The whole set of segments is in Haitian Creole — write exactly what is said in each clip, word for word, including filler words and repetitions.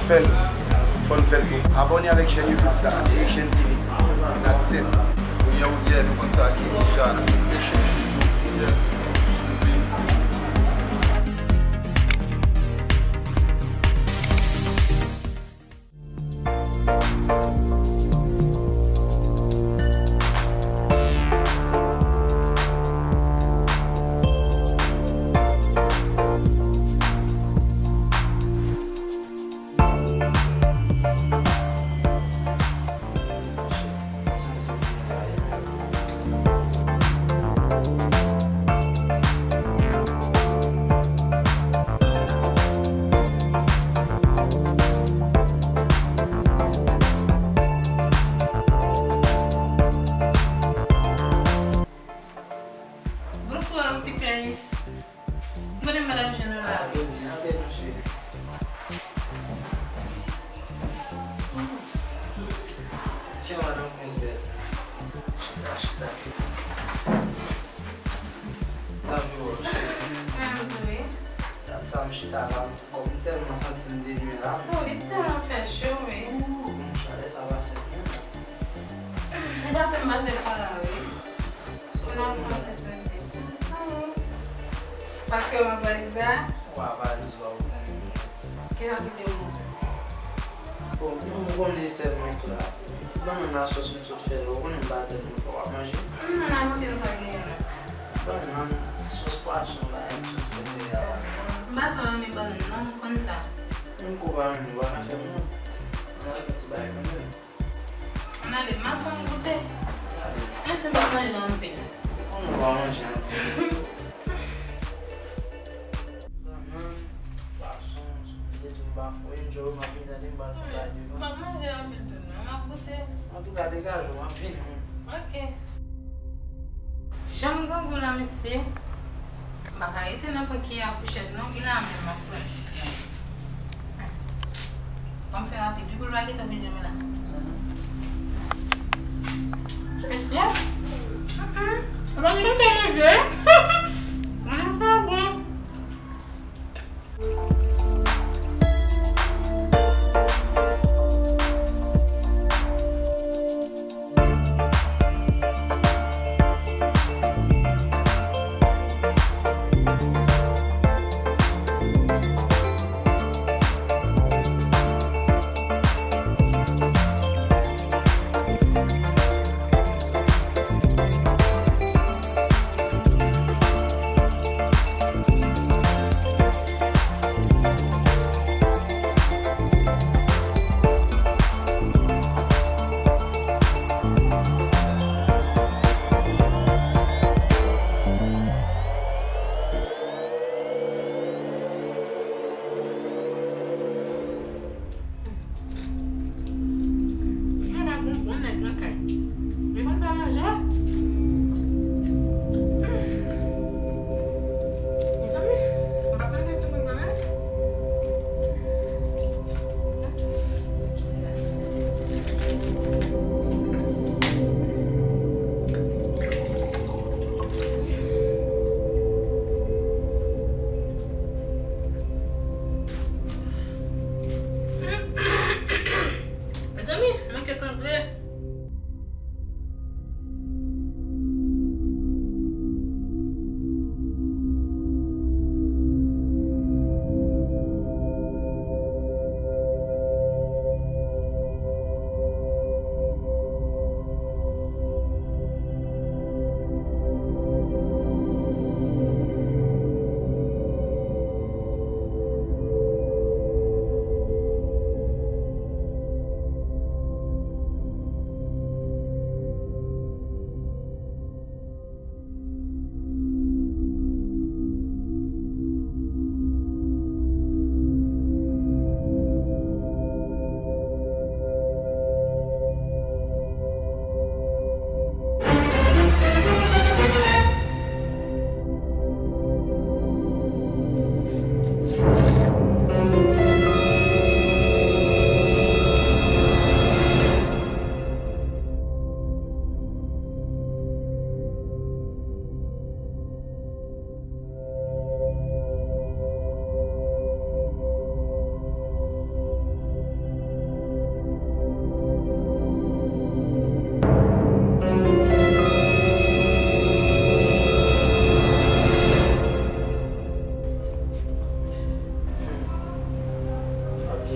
Fè l, fò n fè l tou. Abòne avèk chèn YouTube sa, Haitian T V. That's it. Ou ye, ou ye, nou konn sa ki deja, se Haitian T V ofisyèl. Bonswa, ti Prince. Mwen menm, madanm Jean Nola. Ah, byen, antre, monchè. Kè madanm Prince bèl. Chita, chita. Love you, monchè. Mwen menm tou, wi. Dat sa m chita la, kòm m tèlman santi m denwi la. Oh, li tèlman fè cho, wi. Ooh, monchè, lè sa pase byen. Li pase m pase sa la, wi. Mwen ap pran ti santi. Paske w ap valiz la? Wa valiz la ou konn. Ki jan ki te bon? Bon, nou konnen sèl mèt la. Ti bannann la sòs nou sot fè la, ou konnen m pa tèt mwen fò w ap manje. Humm, nan la monte nou sa genyen la. Bannann, sòs pwason la, m sot fè la. M pa twò renmen bannann non, ou konn sa. Menm kou pa renmen, ou pa ka fè m wont. Mwen al fè ti bagay kanmenm. Ann ale, m ap fè w goute. Menm si m pa manje anpil. Kòman w pa manje anpil? Bannann, pwason, sou kote tou m pa fò enjoy, m ap vin tande m pral fè bagay devan. M ap manje anpil tou non, m ap goute. Antouka, degaje w, m ap vini. Ok. Janm grangou la, mesye. M pa ka rete nan pran kiyè ak fouchèt non, gen la menm m ap pran. Fò m fè rapid wi pou l pa gentan vin jwenn mwen la. Mesye. Ou pa gentan fè manje. Mwen sa bon. Mwen pa konprann nèg nan kay. Li konn fè manje. Mezanmi, m pa konn de ti moun pa menm. Mezanmi, mwen k etrangle.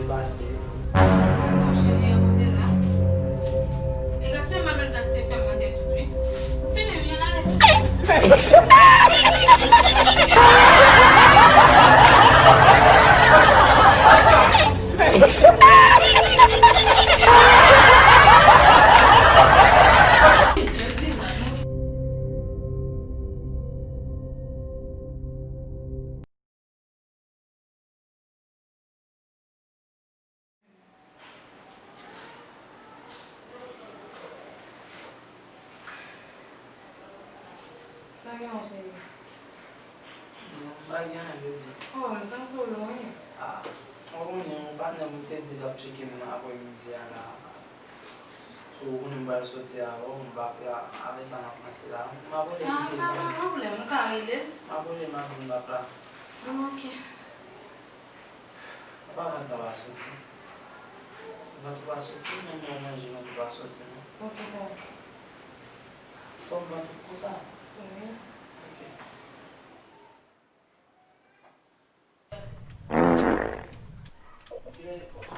Pase. Bon, cheri, a kote la. E gaspiye m ap gaspiye fè manje tout, wi. Fini, m ale. Sa gen la, cheri? Non, pa gen anyen, bebe. Oh, m santi w lwen. Ah, ou konnen, yon patnè m te di l ap tcheke m nan aprèmidi a la. So, ou konnen m pral soti avè w, m p ap la. Avè sa, m ap panse la. M ap rele misye. Ah, pa gen pwoblèm, ou ka rele l. M ap rele, m ap di l m p ap la. Bon, ok. Apa vat la pa soti? Vat ou pa soti, menm lè w manje, vat ou pa soti, non. Poukisa? Fòm vat ou konsa? Wi. Ok. Cheri, ou pa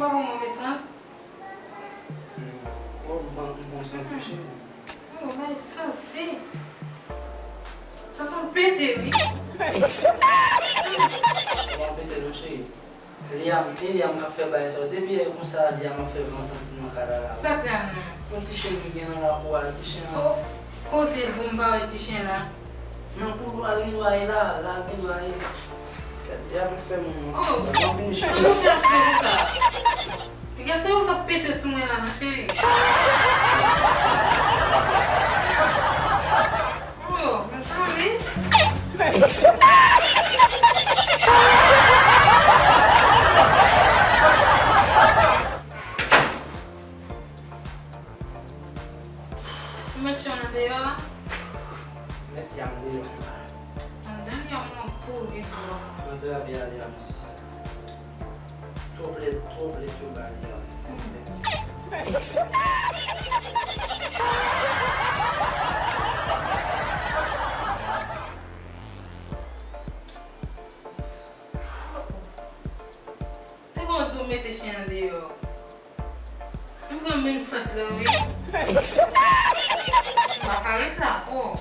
ban mwen mesaj? Oh, m pran, m pran san tou, cheri. Oh, bay santi. Sa santi pete, wi. Ou pa pete non, cheri. Liam, e Liam k ap fè bagay sa yo. Depi yè konsa, Liam ap fè van santi nan kay la la. Sa k Liam nan? Yon ti chen ki gen nan lakou a, ti chen an. Oh, kote l pou m pa wè ti chen la? Nan koulwa, li dwa ye la, la li dwa ye. Gad, Liam ap fè moun nan. Oh, sa, m ap vini chita. Piga se ou k ap pete sou mwen la, non, cheri. Oh, mezanmi. Ou met chen an deyò a? Met Liam deyò. Anndan Liam nan kouri twòp. Mwen te lave ale a, mesye sa. Twòp lèt, twòp lèt yo ba li a. Te bon di w mete chen an deyò. M pran menm sant lan, wi. M pa ka ret la, oh.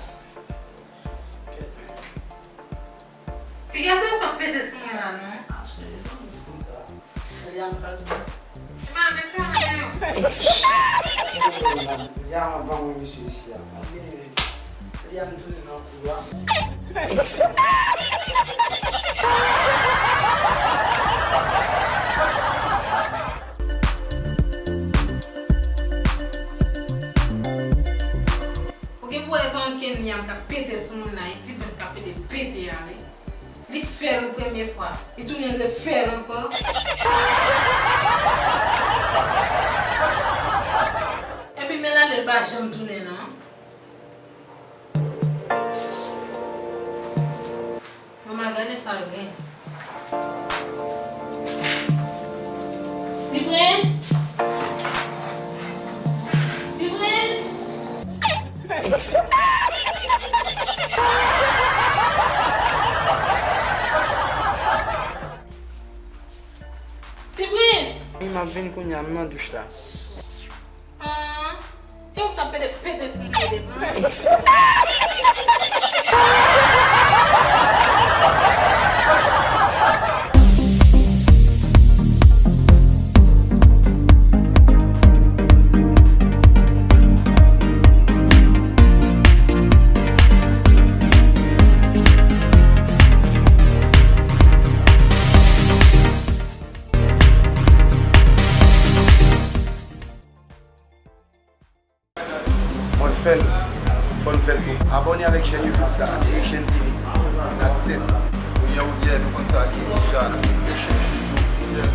Piga se ou k ap pete sou mwen la, non? Ah, cheri, sa w di konsa? Cheri, a m pral di. Se pa avèk sa, non. Cheri, a m ap ban mwen mesye isi a. Cheri, a m tounen nan koulwa. Ou gen pou wè e pa ankenn Liam k ap pete sou moun nan, e Ti Prens k ap pete pete a, wi. Li fè l yon premye fwa, li tounen refè l ankò. Epi men l ale, l pa janm tounen non. Manman, gade sa l gen. Ti Prens! Ti Prens! Ti Prens! Wi, m ap vin kounye a, m nan douch la. An, e ou t ap pede pete sou mwen devan. Mwen fè l, fò n fè l tou. Abòne avèk chèn YouTube sa, Eric Shane T V. That's it. Kounye a ou, yeah, nou konn sa li ye deja, se Eric Shane T V ofisyèl.